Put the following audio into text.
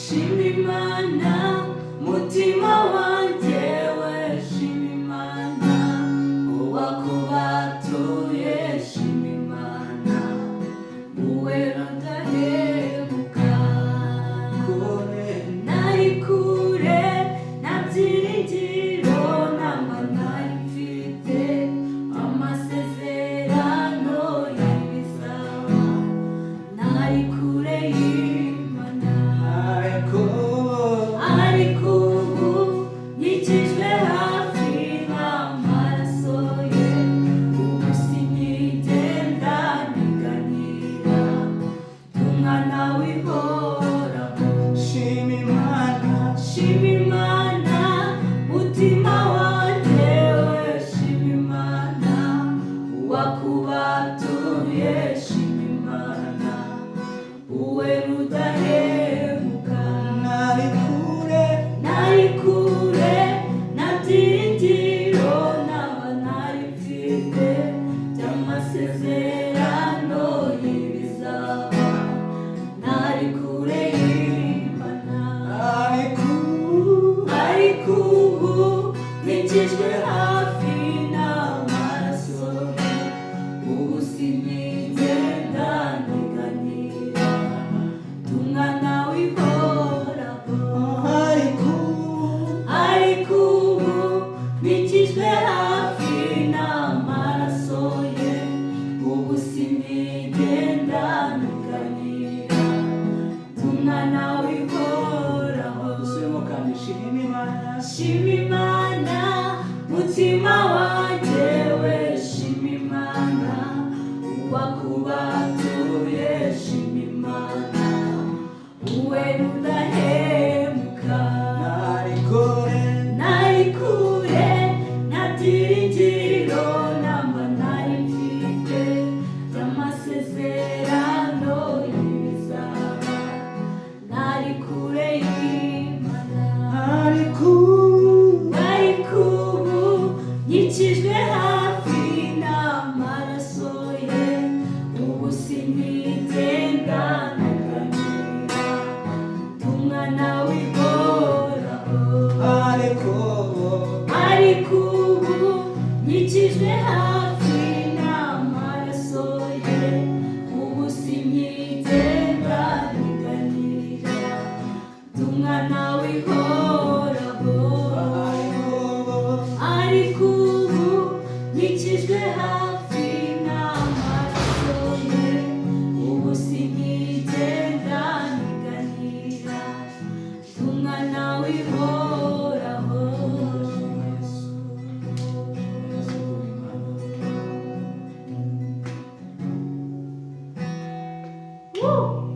Shima Imana, mutima wanjye we, shima Imana, uwakubatuye, shima Imana, uwera udahemuka. Kure. Nari kure, nta byiringiro namba nari mfite, amasezerano y'ibizaba, nari kure y'Imana. Ariko Ariko ubu nkikijwe hafi n'amaraso ye, ubu sinkigenda niganyira, ndi umwana w'Ihoraho. Shima Imana. Shima Imana, mutima wanjye we, shima Imana, uwakubatuye, shima Imana, uwe rudahemuka. Nari kure. Nari kure, nta byiringiro naba nari mfite by'amasezerano y'ibizaba, nari kure y'Imana. Ariko Ariko ubu nkikijwe hafi n'amaraso ye, ubu sinkigenda niganyira, ndi umwana w'Ihoraho. Ariko Ariko ubu nkikijwe hafi n'amaraso ye, ubu sinkigenda niganyira, ndi umwana w'Ihoraho. Dusubiremo kandi: shima Imana. Shima Imana, mutima wanjye we, shima Imana, uwakubatuye, shima Imana, uwe rudahemuka. Nari kure. Nari kure, nta byiringiro namba nari mfite by'amasezerano y'ibizaba, nari kure y'Imana. Ariko Ariko ubu nkikijwe hafi n'amaraso ye, ubu sinkigenda niganyira, ndi umwana w'Ihoraho. Ariko Ariko ubu nkikijwe hafi n'amaraso ye, ubu sinkigenda niganyira, ndi umwana w'Ihoraho. Ariko Ariko ubu nkikijwe hafi n'amaraso ye, ubu sinkigenda niganyira, ndi umwana w'Ihoraho. Yesu, Yesu, Imana. Woo!